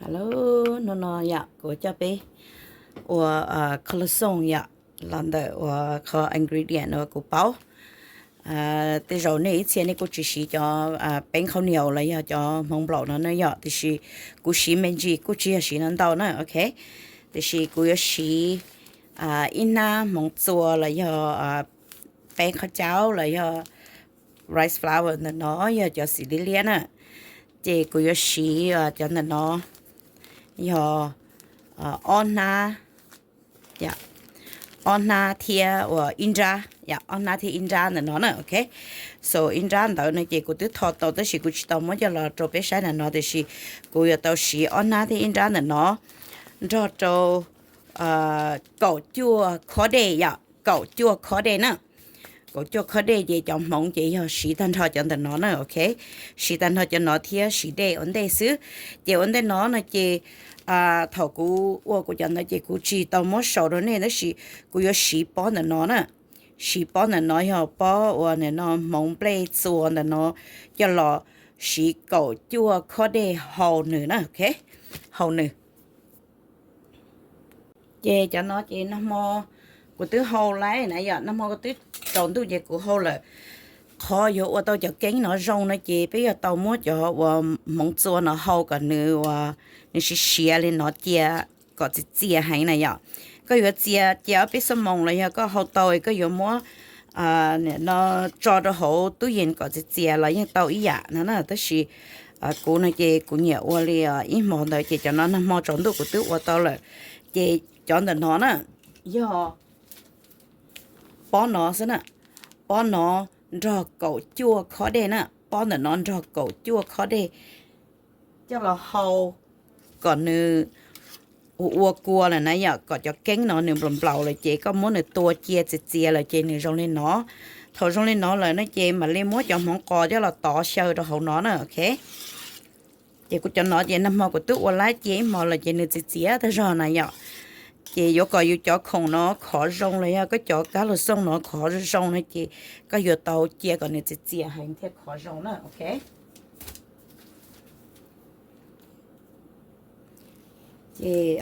Hello, hnub no yom kuv coj peb ua colour song yom, los ntawm uas qhov ingredient uas kuv paub. Tej zaum nej ib txhia nej kuj tsis siv cov peeb khaub nias los yog cov hmoov nplaum no na yom, tiam sis kuv siv me ntsis kuj tsis yog siv no ntau na, ok. Tiam sis kuv yuav siv ib hnab hmoov txua los yog peeb qhov caub los yog rice flour ntawm no, yog cov xim liab liab na. Ces kuv yuav siv cov ntawm no yog ob hnab, ob hnab thiab uas ib nrab, ob hnab thiab ib nrab ntawm no na, ok. So ib nrab ntawd no ces kuv twb tho tau tab sis kuv tsis tau muab coj los rau peb saib ntawm no, tiam sis kuv yuav tau siv ob hnab thiab ib nrab ntawm no nrog rau kaum cuaj khob dej yom, kaum cuaj khob dej na. Kaum cuaj khob dej ces cov hmoov ces yog siv tag nrho cov ntawm no na, ok. Siv tag nrho cov no thiab siv dej ua ntej xwb. Ces ua ntej no no ces thaum kuv ua kuv cov ntawd ces kuv tsis tau muab sau rau nej tab sis kuv yuav siv pob ntawm no na. Siv pob ntawm no yog pob uas nim no hmoov nplej txua ntawm no coj los siv kaum cuaj khob dej hau nws na, ok, hau nws. Ces cov no ces nag hmo kuv twb hau lawm na yom, nag hmo kuv twb tsaus ntuj ces kuv hau lawm. Qhov yuav ua tau cov keeb no zoo no ces peb yuav tau muab cov uas hmoov txua no hau kom nws uas nws siav siav li no cia kom txias txias heev na yom. Koj yuav txias cia ob peb xuab moos los yog koj hau tau koj yuav muab no tso rau hauv tub yees kom txias txias los yeej tau ib yam no na, tab sis kuv no ces kuv nyiam ua li ib hmo ntawd ces cov no nag hmo tsaus ntuj kuv twb ua tau lawm. Ces cov ntawm no na yog pob no xwb na, pob no nrog kaum cuaj khob dej na, pob ntawm no nrog kaum cuaj khob dej coj los hau kom nws ua ua kua lawm na yom, kom cov keeb no nws nplaum nplaum lawm ces koj muab nws tua cia txias txias lawm ces nws zoo li no. Thaum zoo li no lawm no ces mam li muab cov hmoov qos coj los tov xyaw rau hauv no na, ok. Ces kuv cov no ces nag hmo kuv twb ua lab cia ib hmo lawm ces nws txias txias tag zog na yom. Ces yuav kom yus cov khoom no khov zoo los yog koj cov kab los xooj no khov zoo no ces koj yuav tau cia kom nws txias txias heev thiaj khov zoo na, ok. Ces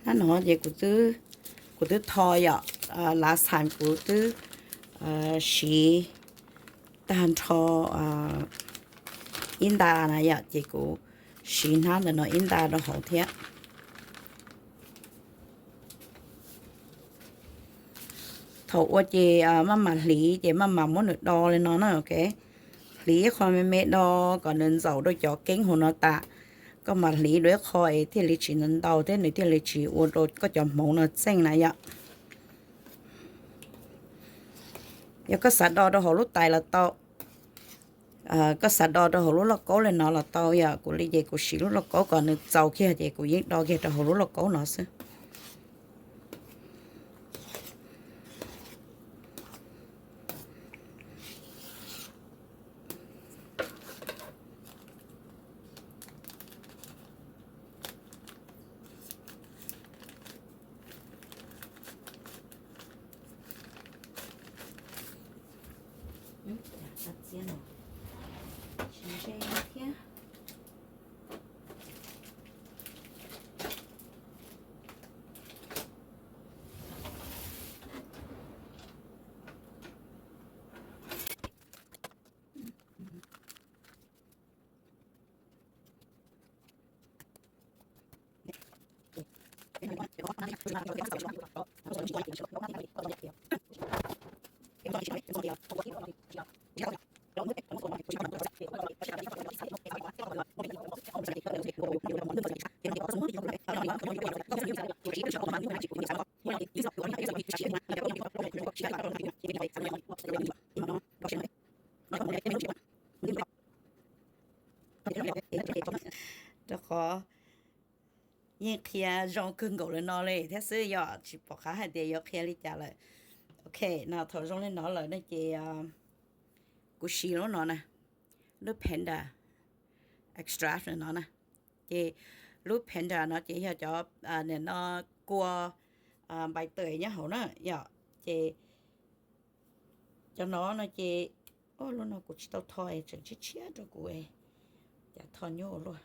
hnab no ces kuv twb tho yom, last time kuv twb siv tag nrho ib nta na yom, ces kuv siv hnab ntawm no ib nta rau hauv thiab. Thaum ua ces maj mam hliv ces maj mam muab nws do li no na, ok. Hliv ib qho me me do kom nws ntxaum rau cov keeb hauv no tas. Koj mam hliv dua ib qho es thiaj li tsis ntau ntau thiab nws thiaj li tsis ua rau koj cov hmoov no txeej na yom. Yog koj xav do rau hauv lub tais los tau, koj xav do rau hauv lub lauj kaub li no los tau yom. Kuv li ces kuv siv lub lauj kaub kom nws txaus kiag ces kuv yeej do kiag rau hauv lub lauj kaub no xwb. Rau qhov yeej qhia zoo kawg nkaus li no li thiab xwb, yog tsis pom qab hais tias yuav qhia li cas lawm. Ok, no thaum zoo li no lawm no ces kuv siv lub no na, lub Panda Extra no na. Ces lub Panda no ces yog cov nim no kua npai taws nyob hauv na yom. Ces cov no no ces, lub no kuv tsis tau tho es tseem tshiab tshiab rau kuv, cas tho nyuaj ua luaj.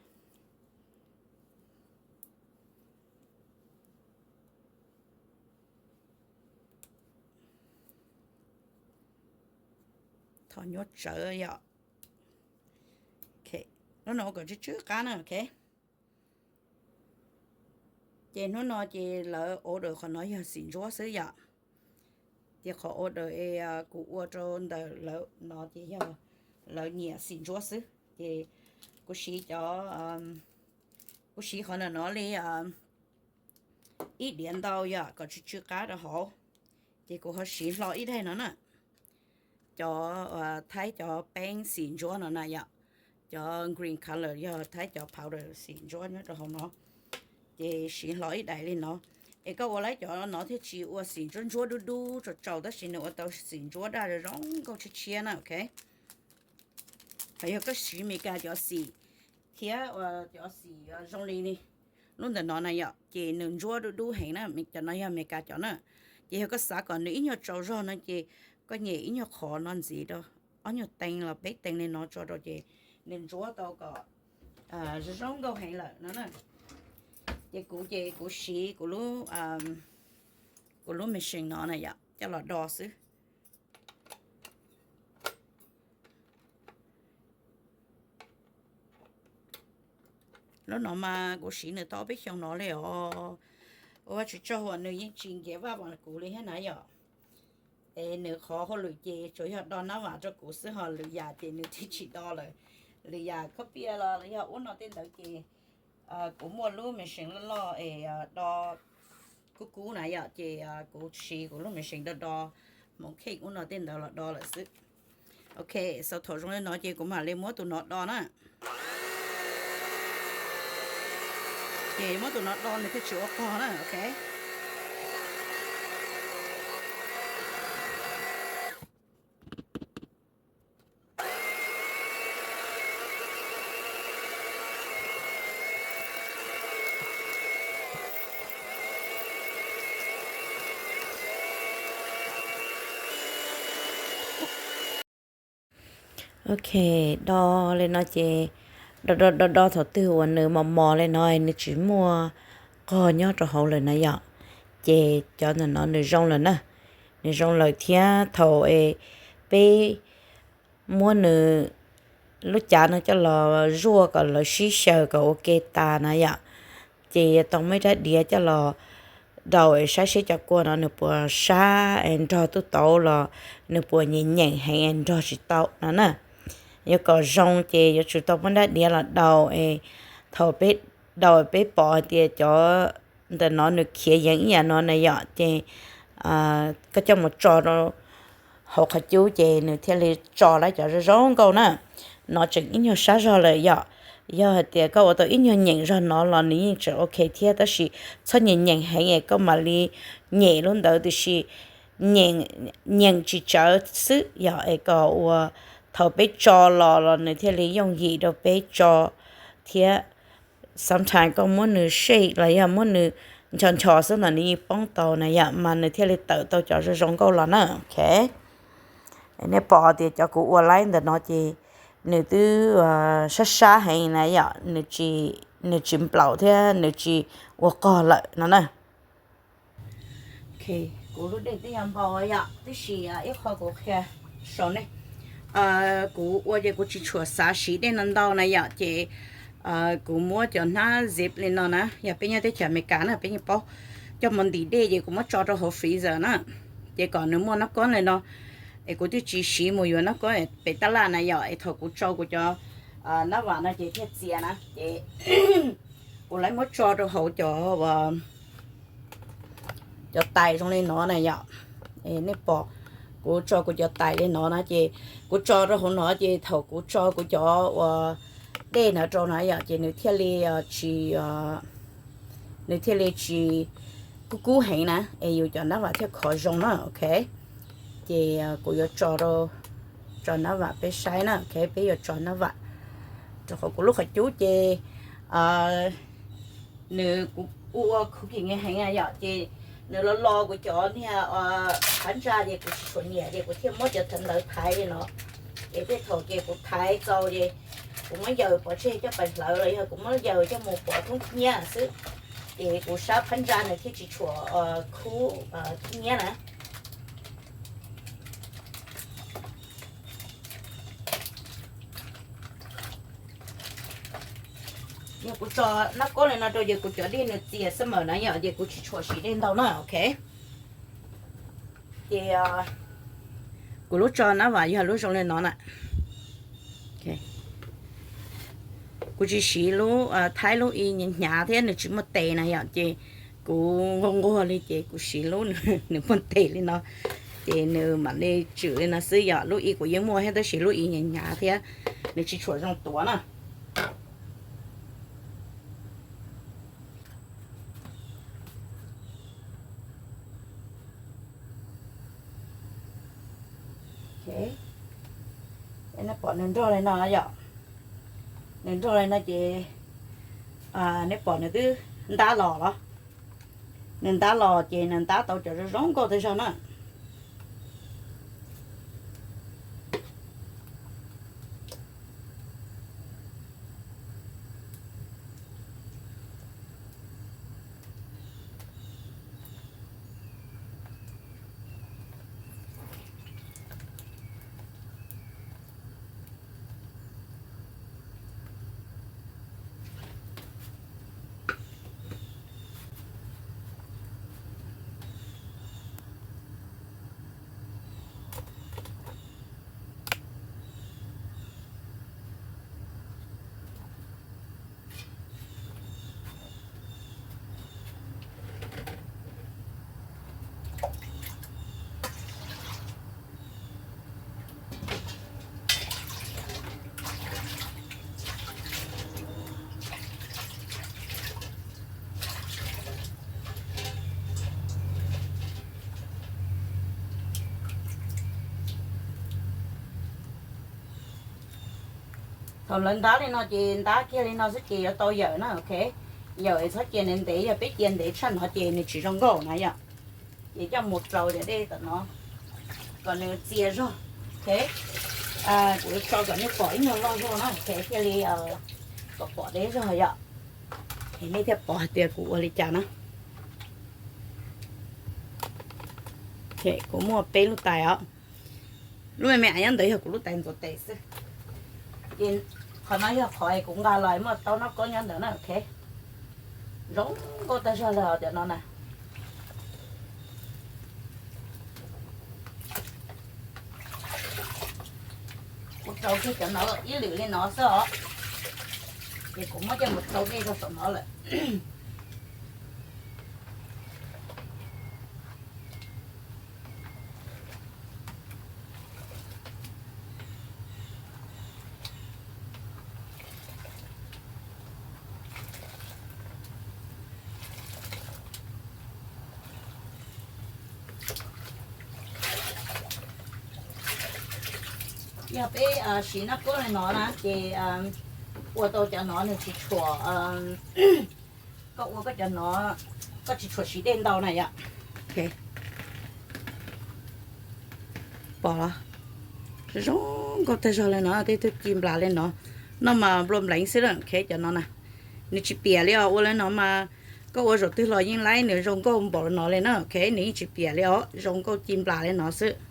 qhov nyuaj tsawv yom. Lub no ua kom tsw tsw qab na, ok. Ces hnub no ces lawv order qhov no yog xim ntsuab xwb yom. Ces qhov order es kuv ua rau ntawm lawv no ces yog lawv nyiam xim ntsuab xwb. Ces kuv siv cov, kuv siv qhov ntawm no li ib diav ntau yom, kom tsw tsw qab rau hauv. Ces kuv ho siv hlo ib daim no na, cov thaib cov peeb xim ntsuab no na yom, cov green color yog thaib cov powder xim ntsuab nyob rau hauv no. Ces siv hlo ib daim li no, es koj ua lawv cov no thiaj tsis ua xim ntsuab ntsuab dub dub tsaus tsaus, tab sis nws ua tau xim ntsuab daj zoo nkauj tshiab tshiab na, ok. Hos yog koj siv Meskas cov xim thiab cov xim zoo li lub ntawm no na yom, ces nws ntsuab dub dub heev na, cov no yog Meskas cov na. Ces yog koj xav kom nws ib nyuag tsaus zog no ces koj nyem ib nyuag qhov no ntxiv rau, ob nyuag tee los peb tee li no tso rau ces nws ntsuab tau kom zoo zoo nkauj heev lawm no na. Ces kuv ces kuv siv kuv lub, kuv lub machine no na yom coj los do xwb. Lub no mas kuv siv nws tau ob peb xyoos no li os. Ua Vajtswv tsaug uas nws yeej tsis nkiav vaj vas kuv li thiab na yom. Es nws qhov hauj lwm ces tsuas yog do nab vam rau kuv xwb, ho lwm yam ces nws twb tsis do lawm. Lwm yam copy los yog ub no tej ntawd ces kuv muaj lub machine loj loj es do kub kub na yom, ces kuv siv kuv lub machine do do hmoov cake ub no tej ntawd los do lawm xwb. Ok, so thaum zoo li no ces kuv mam li muab tus no do na. Ces muab tus no do nws thiaj tsis ua qog na, ok. Ok, do li no ces do do do do thaum twg uas nws mos mos li no nws tsis muaj qog nyob rau hauv lawm na yom, ces cov ntawm no nws zoo lawm na. Nws zoo lawm thiab thaum peb muab nws lub cav no coj los zuaj kom lawv sib xyaw kom ua ke tas na yom, ces yuav tau muab ib rab diav coj los daus es saib seb cov kua no nws puas sab es nrog tuj tauv los nws puas nyeem nyeem heev es nrog tsis tau no na. Yuav kom zoo ces yuav tsum tau muab rab diav los daus es thaum peb daus peb pom hais tias cov ntawm no nws khiav yeev ib yam no na yom, ces koj coj mus tso rau hauv qhov cub ces nws thiaj li tso lawm cov zoo zoo nkauj na. No tseem ib nyuag sab zog lawm yom. Yog hais tias koj ua tau ib nyuag nyeem zog no los nws yeej tseem ok thiab, tab sis txhob nyeem nyeem heev es koj mam li nyem lub ntawd, tiam sis nyeem tsis tsawv xwb yog es kom ua thaum peb tso los los nws thiaj li yooj yim rau peb tso thiab. Sometimes koj muab nws shake los yog muab nws ncho ncho xwb no nws yeej poob tau na yom, mas nws thiaj li tawm tau cov zoo zoo nkauj los na, ok. Nej pom tias cov kuv ua laib ntawm no ces nws twb sab sab heev na yom, nws tsis nplaum thiab nws tsis ua qog lawm no na. Kuv lub dej twb yog npau yom, tab sis ib qho kuv qhia sau nej. Kuv ua ces kuv tsis tshua xav siv dej no ntau na yom, ces kuv muab cov hnab zip li no na, yog peb nyob teb chaws Amelikas na peb yeej paub, coj mus ntim dej ces kuv muab tso rau hauv freezer na, ces kom nws muaj nab kob li no. Es kuv twb tsis siv mus yuav nab kob pem tab laj na yom, es thaum kuv tsau kuv cov nab vam no ces thiaj txias na, ces kuv lawv muab tso rau hauv cov cov tais zoo li no na yom. Nej pom kuv tso kuv cov tais li no na, ces kuv tso rau hauv no ces thaum kuv tso kuv cov uas dej no rau na yom, ces nws thiaj li tsis nws thiaj li tsis kub kub heev na, es yus cov nab vam thiaj khov zoo na, ok. Ces kuv yuav tso rau, tso nab vam peb saib na, ok, peb yuav tso nab vam rau qhov kuv lub qhov cub ces nws kuv ua cooking heev na yom, ces nws los los kuv cov niag phab ntsa ces kuv tsis tshua nyiam ces kuv thiaj muab cov thawv ntawd thaiv li no. Ces tej thaum ces kuv thaiv txaus ces kuv muab yaws pov tseg coj pais hlawv los yog kuv muab yaws coj mus pov thoob khib nyiab xwb, ces kuv sab phab ntsa nws thiaj tsis tshua khib nyiab na. Yog kuv tso nab koob li no rau ces kuv cov dej nws txias xwb mas na yom, ces kuv tsis tshua siv dej ntau na, ok. Ces kuv lub tso nab vam yog lub zoo li no na. Kuv tsis siv lub thaib lub i hnyav thiab nws tsis muaj tes na yom, ces kuv nquag nquag li ces kuv siv lub nws muaj tes li no, ces nws mam li tswm li no xwb yom. Lub i kuv yeej muaj thiab tab sis lub i hnyav hnyav thiab nws tsis tshua zoo tuav na. Nej pom nws nrog li no yom, nws nrog li no ces nej pom nws twb ntab los los, nws ntab los ces nws ntab tau cov zoo zoo nkauj tag zog na. Thaum lawv ntab li no ces ntab kiag li no xwb ces yuav tau yawm na, ok. Yawm txhob cia nws ntev, yog peb cia ntev tshaj no ces nws tsis zoo nkauj na yom. Ces coj mus rau cov dej tom no kom nws txias zog, ok. Kuv tso kom nej pom ib nyuag loj zog na, ok, thiaj li kom pom deb zog yom. Es nej thiaj pom hais tias kuv ua li cas na. Kuv muaj peb lub tais os. Lub me me av nyob ntawd yog kuv lub tais ntxuav tes xwb. Ces qhov no yog qhov kuv nqa los muaj taub nab koob nyob ntawd na, ok. Zoo nkauj tag zog li cov no na. Kuv rau kiag cov no ib lwm li no xwb os. Ces kuv muab coj mus rau dej rau saum no lawm. Yog peb siv nab koob li no na ces ua tau cov no nws tsis tshua, koj ua koj cov no koj tsis tshua siv dej ntau na yom. Pom los zoo nkauj tag zog li no, tej tug ci nplas li no, noj mas nplua npleev xwb na, ok, cov no na. Nws tsis piam li os, ua li no mas koj ua zaum twg los yeej laib, nws zoo nkauj npaum no li na, ok, nws yeej tsis piam li os, zoo nkauj ci nplas li no xwb.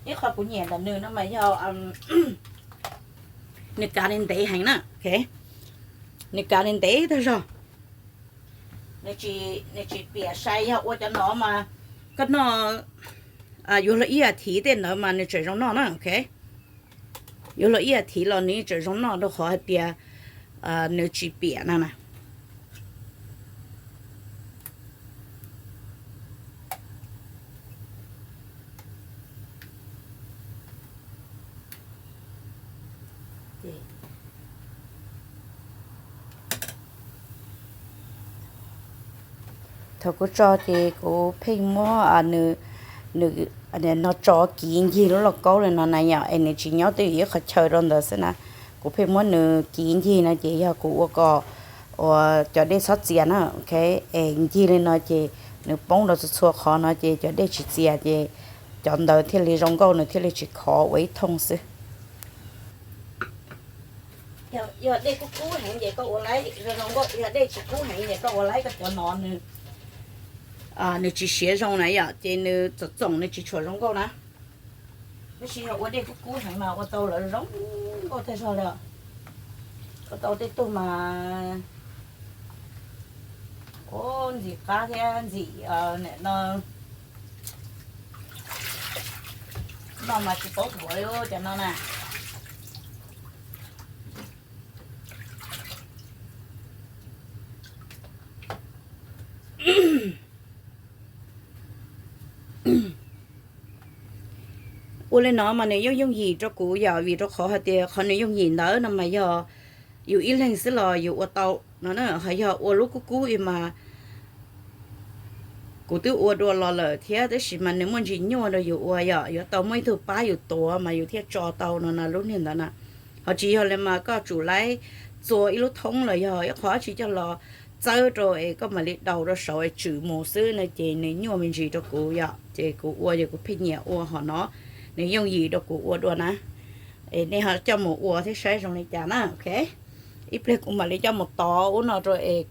Ib qho kuv nyiam ntawm nws no mas yog nws kav li ntev heev na, ok, nws kav li ntev tag zog. Nws tsis piam sai, yog ua cov no mas koj noj yuav luag ib as thiv tej ntawd mas nws tseem zoo noj na, ok. Yuav luag ib as thiv los nws tseem zoo noj rau qhov hais tias nws tsis piam na na. Thaum kuv tso ces kuv pheej muab nws no tso kiv ncig lub lauj kaub li no na yom, es nws tsis nyob twj ywm ib qhov chaw rau ntawd xwb na. Kuv pheej muab nws kiv ncig no ces yog kuv ua kom uas cov dej txhob txias na, ok. Es ncig li no ces nws poob rau txhua txhua qhov no ces cov dej tsis txias ces cov ntawd thiaj li zoo nkauj, nws thiaj li tsis khov ua ib thooj xwb. Yog dej kub kub heev ces koj ua laib zoo nkauj, yog dej tsis kub heev ces koj ua laib koj cov no nws tsis siav zoo na yom, ces nws txom txoom nws tsis tshua zoo nkauj na. Tab sis yog ua dej kub kub heev mas ua tau lawv zoo nkauj tag zog li os. Ua tau tej tug mas ua ntxim qab thiab ntxim no, no mas tsis paub huv li cov no na. Ua li no mas nws yooj yooj yim rau kuv yom, vim rau qhov hais tias qhov nws yooj yim ntawd no mas yog yus ib leeg xwb los yus ua tau no na, ho yog ua lub kub kub mas kuv twb ua dua los lawm thiab, tab sis mas nws muaj ntsis nyuaj rau yus ua yom, yuav tau muaj ib tug pab yus tuav mas yus thiaj tso tau no na lub niag ntawd na. Ho tsis yog li mas koj tsum laib txua ib lub thoob los yog ib qho dab tsi coj los txawb rau es koj mam li daus rau saud es tswm mus xwb no ces nws nyuaj me ntsis rau kuv yom, ces kuv ua ces kuv pheej nyiam ua hom no, nws yooj yim rau kuv ua dua na. Es nej ho coj mus ua thiab saib zoo li cas na, ok. Ib pliag kuv mam li coj mus tov ub no rau es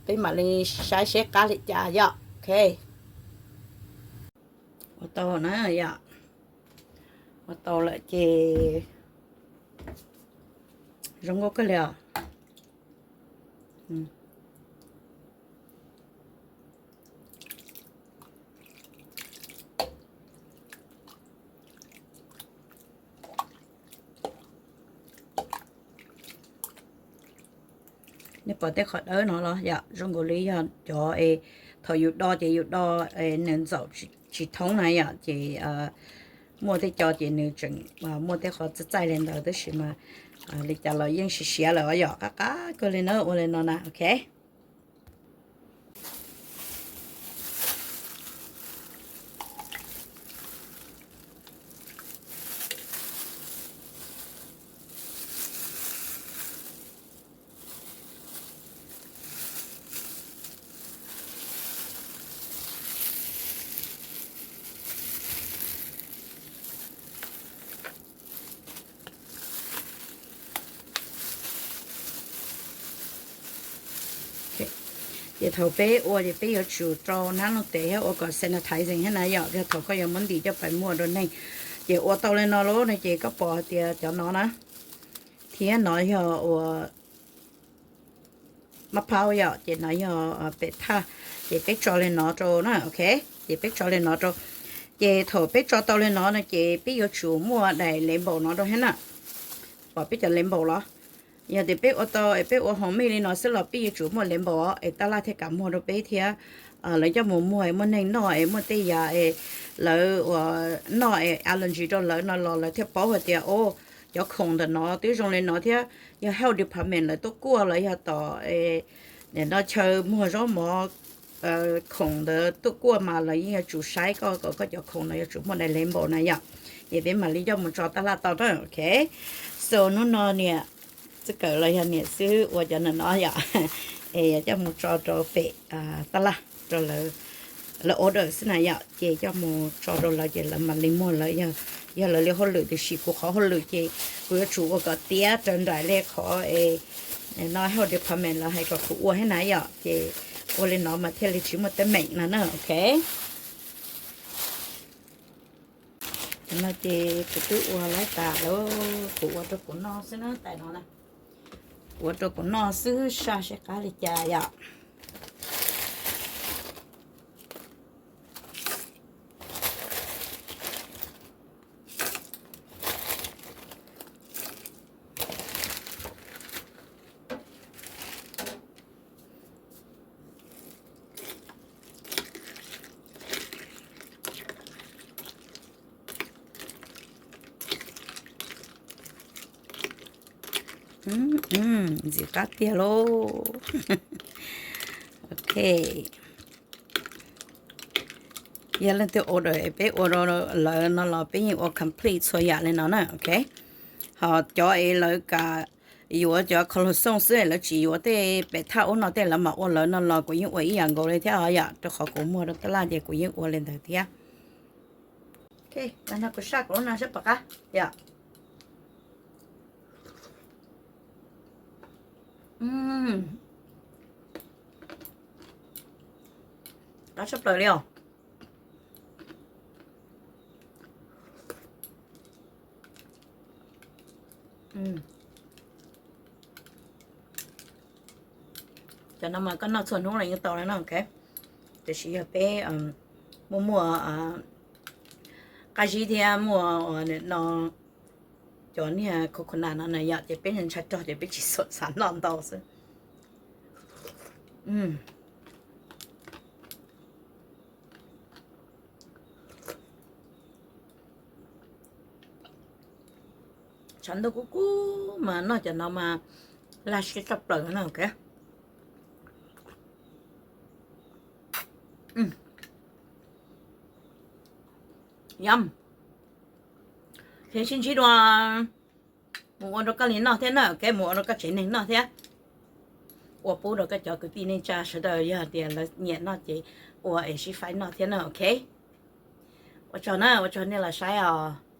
peb mam li saib seb qab li cas yom, ok. Ua tau na yom, ua tau lawm ces zoo nkauj kawg li os. Nej pom tej qhov dawb no los yom, zoo nkaus li yog cov es thaum yus do ces yus do nws ntxaum tsis thoob na yom, ces muaj tej co ces nws tseem muaj tej qhov txaij txaij li ntawd, tab sis mas li cas los yeej siav siav lawm os yom, qab qab kawg li na, ua li no na, ok. Ces thaum peb ua ces peb yuav tsum rau nab noog tes thiab ua kom sanitizing thiab na yom, yog thaum koj yuav muab ntim coj pais muag rau neeg. Ces ua tau li no lawm no ces koj pom hais tias cov no na, thiab no yog ua mab phaub yom, ces no yog pem thaj, ces peb tso li no rau na, ok, ces peb tso li no rau. Ces thaum peb tso tau li no no ces peb yuav tsum muaj daim label no rau thiab na. Pom peb cov label los? Yog tias peb ua tau es peb ua homemade li no xwb los peb yuav tsum muaj label es taj laj thiaj kam muag rau peb thiab. Lawv coj mus muag es muaj neeg noj es muaj tej yam es lawv ua noj es allergy rau lawv no los lawv thiaj paub hais tias o, cov khoom ntawm no twb zoo li no thiab. Yog health department lawv tuaj kuaj los yog tom no chaw muag zaub mov khoom ntawd tuaj kuaj mas lawv yeej yuav tsum saib koj kom koj cov khoom no yuav tsum muaj daim label na yom. Ces peb mam li coj mus tso taj laj tau na, ok. So hnub no niam txiv kawm los yog niam xib hwb ua cov no no yom, es yuav coj mus tso rau pem taj laj rau lawv, lawv order xwb na yom, ces coj mus tso rau lawv ces lawv mam li muag lawv. Yog lawv li hauj lwm tiam sis kuv qhov hauj lwm ces kuv yuav tsum ua kom tiav raws nraim li qhov es no health department lawv hais kom kuv ua thiab na yom, ces ua li no mas thiaj li tsis muaj teeb meem no na, ok. Cov no ces kuv twb ua laib tas lawm, kuv ua rau kuv noj xwb na, tais no na. Kuv ua rau kuv noj xwb, saj seb qab li cas yom. Ntxim qab tiag lauj. Ok. Yog leej twg order peb ua rau lawv no los peb yeej ua complete txhua yam li no na, ok. Ho cov es lawv kam yuav cov cologne xwb es lawv tsis yuav tej pem thaj ub no tej lawv mam ua lawv no los kuv yeej ua ib yam nkaus li thiab os yom, rau qhov kuv muag rau taj laj ces kuv yeej ua li ntawd thiab. Ok, no kuv saj kuv lub no seb puas qab yom. Qab tshaj plaws li os. Cov no mas koj noj txhua hnub los yeej tau no, ok. Tiam sis yog peb muaj muaj qab zib thiab muaj no, cov niag coconut no na yom, ces peb ntshai rog ces peb tsis xav noj ntau xwb. Tshav ntuj kub kub mas noj cov no mas laj siab tshaj plaws no, ok. Yum. Ces sib ntsib dua, mus ua rau koj li noj thiab na, ok, mus ua rau koj tsev neeg noj thiab, ua pub rau koj cov kwv tij neej tsa sawv daws, yog tias lawv nyiam noj ces ua es sib faib noj thiab na, ok. Ua tsaug na, ua tsaug nej los saib os.